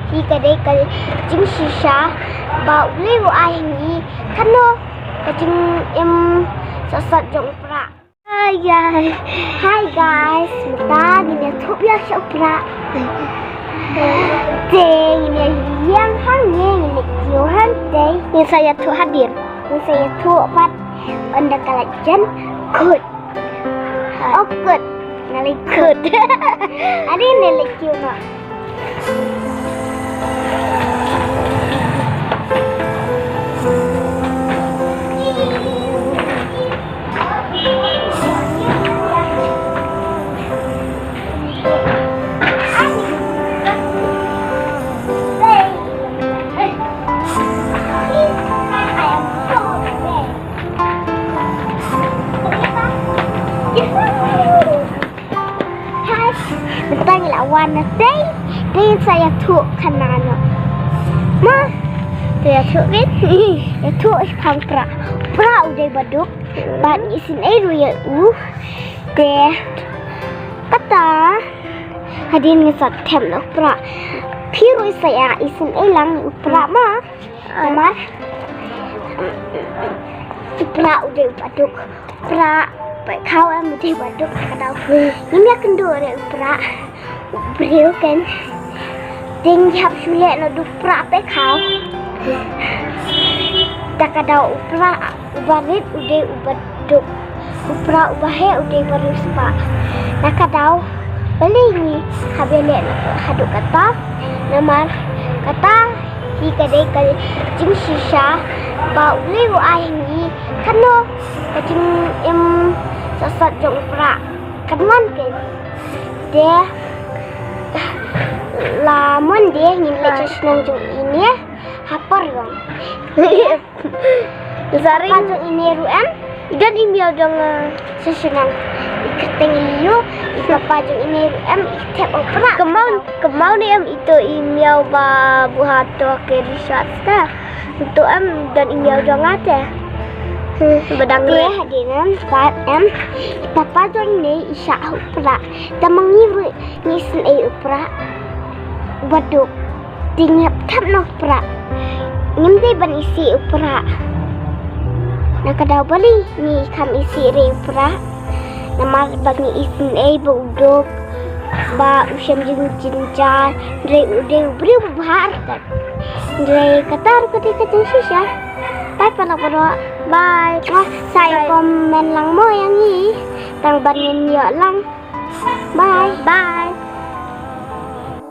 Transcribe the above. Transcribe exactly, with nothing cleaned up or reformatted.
Hi ka dei ka jingshisha ba U Blei u ai ha ngi, kano ka jingim sat sat jong u Prah. Hi guys. Hi guys. Mynta ngin ïathuh ïa sha u Prah. Te ngin ïa ïeng hangne, ngin ïa kiew hangtei. Ngin sa ïathuh hadien. Ngin sa ïathuh pat ynda ka la jan kut. Oh kut. Nga leh kut. Adi ne leh kiew noh. Mynta ngi la wan na tei, tei sa ïathuh kane noh. Ma, tei ïathuh bit, ïathuh shaphang Prah. Prah u dei baduk, bad ngi isynei ruh ïa u. Te kata, hadien ngi sa thep noh Prah. Phi ruh sa ïa isynei lang u Prah ma. Namar u Prah u dei u baduk. Prah, peit khaw em u dei baduk ka daw. Ngim ïakynduh re u Prah. U briew kan. Te ngi hap shu leh noh da u Prah, peit khaw. Da ka daw u Prah uba rit u dei u baduk. U Prah uba heh u dei u bariewspah. Na ka daw balei ngi hap ïaleh noh haduh katta? Namar kata hi ka dei ka jingshisha ba U Blei u ai ha ngi, kano ka jingim sat sat jong u Prah. Kan wan kein. Te la Monday ngin leit sha shnong jong ine ha Pyrgong. Sorry. Papa jong ine ruh em. Don i miaw jong, eh, sha shnong. I kyrteng i Liu, i papa jong ine ruh em, i thep u Prah. Kynmaw, kynmaw ne em ito i miaw ba buh hato ke research ta. Ito em don i miaw jong nga te. Hmm, ba dang te re. Hadien pat em, i papa jong ine i shah u Prah. Te ma ngi ruh ngi isynei u Prah. Baduk. Te ngi hap thep noh u Prah. Ngim dei ban isih u Prah. Na ka daw balei ngi kham isih re u Prah? Namar ba ngi isynei ba u duk, ba u shem jingjynjar, hynrei u dei u briew ba bha artat. Hynrei kata ruh ka dei ka jingshisha. Bye para baroh. Bye. Sa ïa comment lang mo ïa ngi. Tang ban ngin ïoh lang. Bye. Bye.